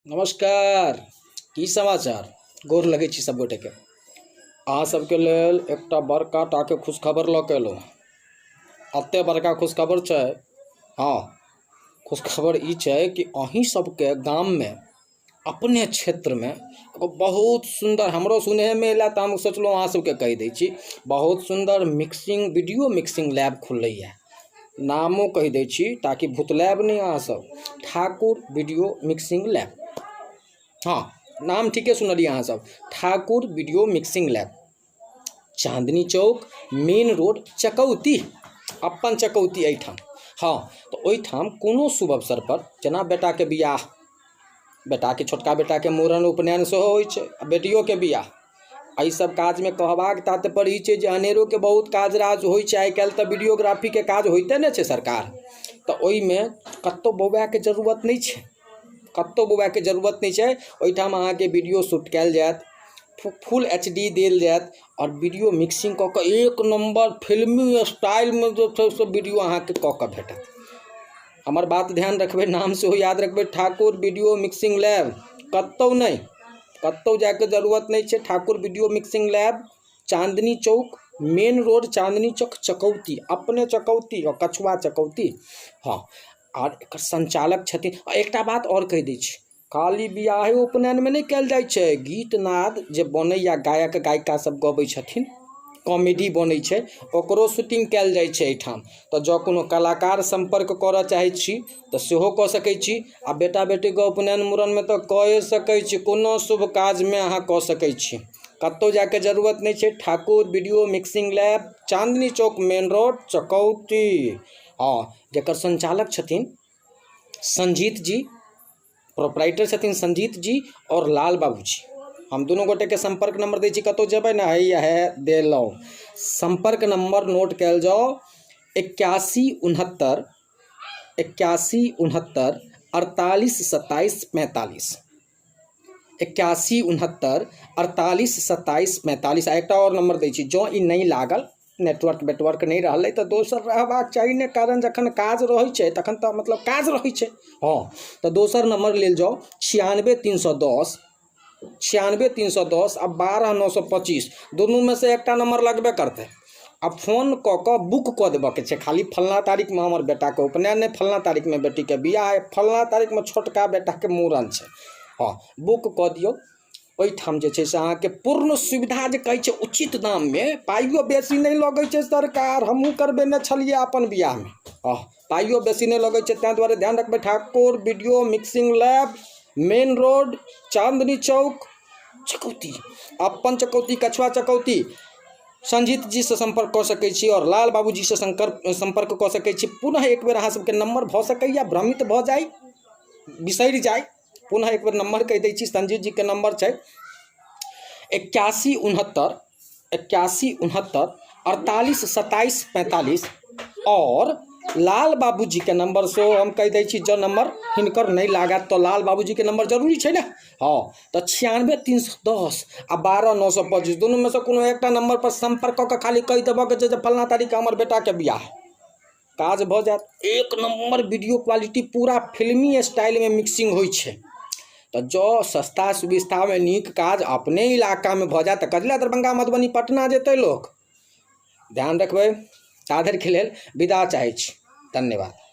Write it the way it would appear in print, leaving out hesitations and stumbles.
नमस्कार, की समाचार? गोर लगै छी सब गोटेके। अहाँ सबके लेल एकटा बड़का टाके खुशखबर लऽ के एलहुँ हँ। एते बड़का खुशखबर छै। हँ, खुशखबर ई छै कि अहीं सबके गाममे, अपने क्षेत्रमे एगो बहुत सुन्दर, हमरो सुनैमे एलए तऽ हम सोचलहुँ अहाँ सबके कहि दै छी, बहुत सुन्दर मिक्सिंग वीडियो मिक्सिंग लैब खुललैए। नामो कहि दै छी ताकि भुतलायब नहि अहाँसभ, ठाकुर वीडियो मिक्सिंग लैब। हँ, नाम ठीके सुनलियै अहाँसभ, Thakur video mixing lab, Chandni Chowk, main road, Chakauti, अपन चकौती एहिठाम। हँ, तऽ ओहिठाम कोनो शुभ अवसरपर, जेना बेटाके बियाह, बेटाके, छोटका बेटाके मूड़न उपनयन सेहो होइ छै, आ बेटियोके बियाह, एहि सब काजमे कहबाक तात्पर्य ई छै जे अनेरोके बहुत काज राज होइ छै। आइ काल्हि तऽ वीडियोग्राफीके काज होइते नहि छै सरकार, तऽ ओहिमे कतहु बौआएके जरूरत नहि छै, कतहु बौआएके जरूरत नहि छै। ओहिठाम अहाँके वीडियो शूट कयल जायत, फुल एच डी देल जायत आओर वीडियो मिक्सिंग कऽ कऽ एक नम्बर फिल्मी स्टाइलमे जे छै से वीडियो अहाँके कऽ कऽ भेटत। हमर बात ध्यान रखबै, नाम सेहो याद रखबै, ठाकुर वीडियो मिक्सिंग लैब। कतहु नहि, कतहु जाइके जरूरत नहि छै। Thakur video mixing lab, Chandni Chowk, main road, Chandni Chowk, Chakauti, अपने चकौती आओर कछुआ चकौती। हँ, आर एकर संचालक छथिन। आ एकटा बात आओर कहि दै छी, खाली बियाहे उपनयनमे नहि कयल जाइ छै। गीत नाद जे बनैए, गायक गायिका सब गबै छथिन, कॉमेडी बनै छै, ओकरो शूटिंग कयल जाइ छै एहिठाम। तऽ जँ कोनो कलाकार सम्पर्क करऽ चाहै छी तऽ सेहो कऽ सकै छी, आ बेटा बेटीके उपनयन मूड़नमे तऽ कए सकै छी। कोनो शुभ काजमे अहाँ कऽ सकै छी, कतहु जाइके जरूरत नहि छै। Thakur video mixing lab, Chandni Chowk, main road, Chakauti. हँ, जकर संचालक छथिन संजीत जी, प्रोपराइटर छथिन संजीत जी आओर लाल बाबूजी। हम दुनू गोटेके सम्पर्क नम्बर दै छी, कतहु जेबै ने, हैया हे देलहुँ। सम्पर्क नम्बर नोट कयल जाउ, 81 69, 81 69 48 27 45, 81 69 48 27 45। आ एकटा आओर नम्बर दै छी, जँ ई नहि लागल, नेटवर्क वेटवर्क नहि रहलै, तऽ दोसर रहबाक चाही ने, कारण जखन काज रहै छै तखन तऽ मतलब काज रहै छै। हँ, तऽ दोसर नम्बर लेल जाउ, 96 310, 96 310 आ 12 925। दुनूमे से एकटा नम्बर लगबे करतै। आ फोन कऽ कऽ बुक कऽ देबऽके छै खाली, फल्लाँ तारीखमे हमर बेटाके उपनयन अइ, फल्लाँ तारीखमे बेटीके बियाह अइ, फल्लाँ तारीखमे छोटका बेटाके मूड़न छै। हँ, बुक कऽ दियौ। ओहिठाम जे छै से अहाँके पूर्ण सुविधा जे कहै छै, उचित दाममे, पाइयो बेसी नहि लगै छै सरकार। हमहूँ करबेने छलियै अपन बियाहमे। हँ, पाइयो बेसी नहि लगै छै। ताहि दुआरे ध्यान रखबै, Thakur video mixing lab, main road, Chandni Chowk, Chakauti, अपन चकौती, कछुआ चकौती। संजीत जीसँ सम्पर्क कऽ सकै छी आओर लाल बाबूजीसँ सम्पर्क कऽ सकै छी। पुनः एक बेर अहाँ सबके नम्बर, भऽ सकैए भ्रमित भऽ जाइ, बिसरि जाइ, पुनः एक बेर नम्बर कहि दै छी। संजीत जीके नम्बर छै 81 69, 81 69 48 27 45। आओर लाल बाबूजीके नम्बर सेहो हम कहि दै छी, जँ नम्बर हिनकर नहि लागत तऽ लाल बाबूजीके नम्बर जरूरी छै ने। हँ, तऽ 96 310 आ 12 925, दुनूमे सँ कोनो एकटा नम्बरपर सम्पर्क कऽ कऽ खाली कहि देबऽके छै जे फल्लाँ तारीखके हमर बेटाके बियाह, काज भऽ जायत। एक नम्बर वीडियो क्वालिटी, पूरा फिल्मी स्टाइलमे मिक्सिंग होइ छै। तऽ जँ सस्ता सुविस्तामे नीक काज अपने इलाकामे भऽ जायत तऽ कथी लए दरभंगा, मधुबनी, पटना जेतै लोक? ध्यान रखबै। ता धरिके लेल विदा चाहै छी। धन्यवाद।